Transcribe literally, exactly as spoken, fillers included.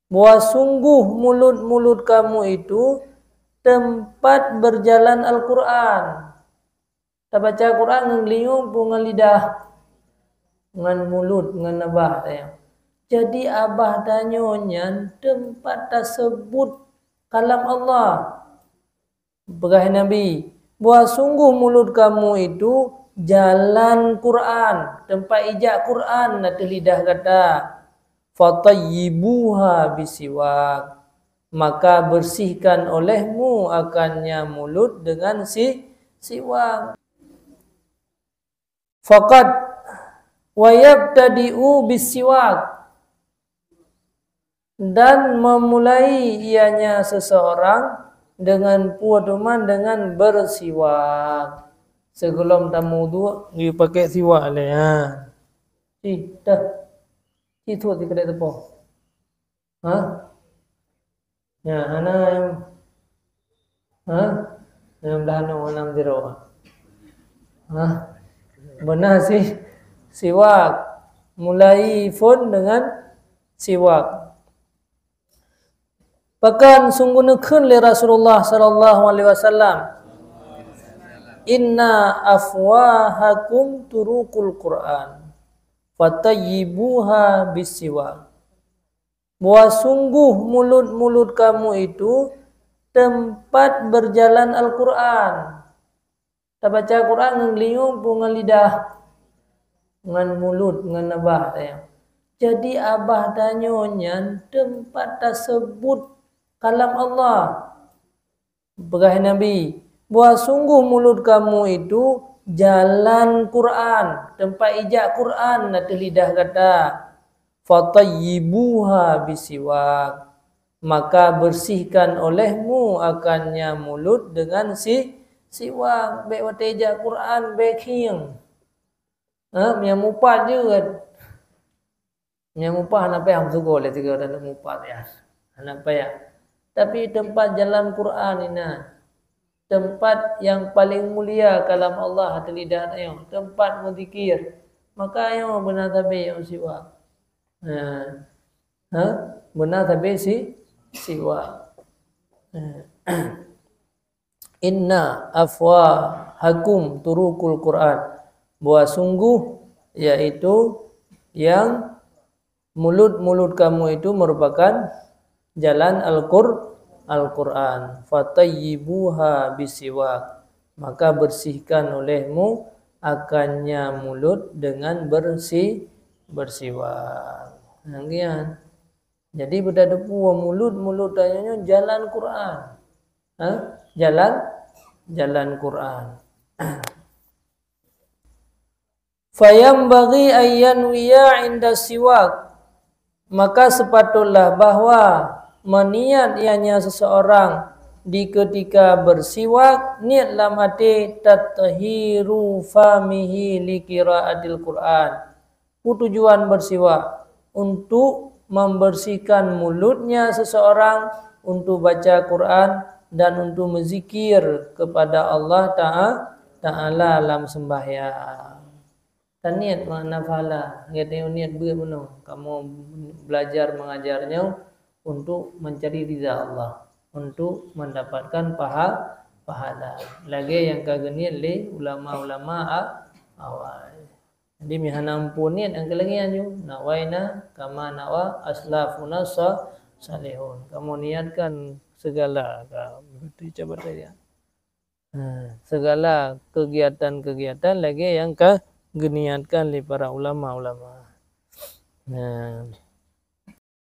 Bahwa sungguh mulut-mulut kamu itu tempat berjalan Al-Quran. Tabaca Quran ngon geulinyueng peue ngon lidah? Ngon mulut, ngon abah tanyoe. Jadi abah tanyoe nyan teumpat taseubut kalam Allah. Peugah Nabi, bahwa sungguh mulut kamu itu jalan Quran, teumpat ijak Quran ateueh lidah gata. Fatayyibuha bisiwak, maka bersihkan olehmu akannya mulut dengan si siwak. Faqad wa yabtadi'u bisiwak, dan memulai ianya seseorang dengan peue teuma? Dengan bersiwak. Sigohlom tameuwudhu, geupakai siwak lé, ha. Ih, dah. Itu di kedai tepung. Ha? Ya, hana nyang, ha? Nyang dah anu enam zero. Ha? Beuna si siwak. Mulai phon dengan siwak. Bahkan sungguh neukheun lé Rasulullah sallallahu alaihi wasallam, "Inna afwahakum turuqul Quran, fatayyibuha bisiwak." Bahwa sungguh mulut-mulut kamu itu tempat berjalan Al-Quran. Tabaca Quran ngon geulinyueng peue ngon lidah? Ngon mulut, ngon abah tanyoe. Jadi abah tanyoe nyan teumpat taseubut kalam Allah. Peugah Nabi, bahwa sungguh mulut kamu itu jalan Quran, teumpat ijak Quran ateueh lidah gata. Fatayyibuha bisiwak, maka bersihkan olehmu akannya mulut dengan si siwak. Bék watée ijak Quran bék khieng. Ha, nyang mupat jeuet. Nyang mupat hana payah meusugoe lé sigoe taneuk mupat ya. Hana payah. Tapi teumpat jalan Quran inan. Teumpat nyang paleng mulia kalam Allah ateueh lidah nyoe. Teumpat meuzikir. Maka nyoe beuna sabe nyang siwak. Ha. Ha? Beuna sabe si siwak. Ha. Inna afwahakum turuqul Quran. Bahwa sungguh, yaitu yang mulut-mulut kamu itu merupakan jalan Al-Qur-, Al-Quran. Fatayyibuha bisiwak. Maka bersihkan olehmu akannya mulut dengan bersi-, bersiwak. Nah, kian. Jadi beutateupeue mulut-mulut tanyoe nyoe jalan Quran. Ha? Jalan, jalan Quran. Fayambaghi an yanwiya inda siwak. Maka sepatutlah bahwa meniat ianya seseorang di ketika bersiwak, niat lam hati tathiru famihi li qiraatil Quran. Peue tujuan bersiwak? Untuk membersihkan mulutnya seseorang untuk baca Quran dan untuk mezikir kepada Allah Ta'a-, Ta'ala lam sembahyang. Taniet makna pahala, geutanyoe niet beuet bunoe. Kamoe belajar mengajar nyoe untuk mencari ridha Allah, untuk mendapatkan paha-, pahala. Lagée nyang ka geuniet lé ulama-ulama a-, awai. Jadi meuhana muphom niet nyang keu lagée nyan ju, nawaina kama nawa aslafuna sa-, salihun. Kamoe niatkan segala ka, beutôi cabat tadi, ya. Ha, segala kegiatan-kegiatan lagée nyang ka geuniatkan lé para ulama-ulama. Nah,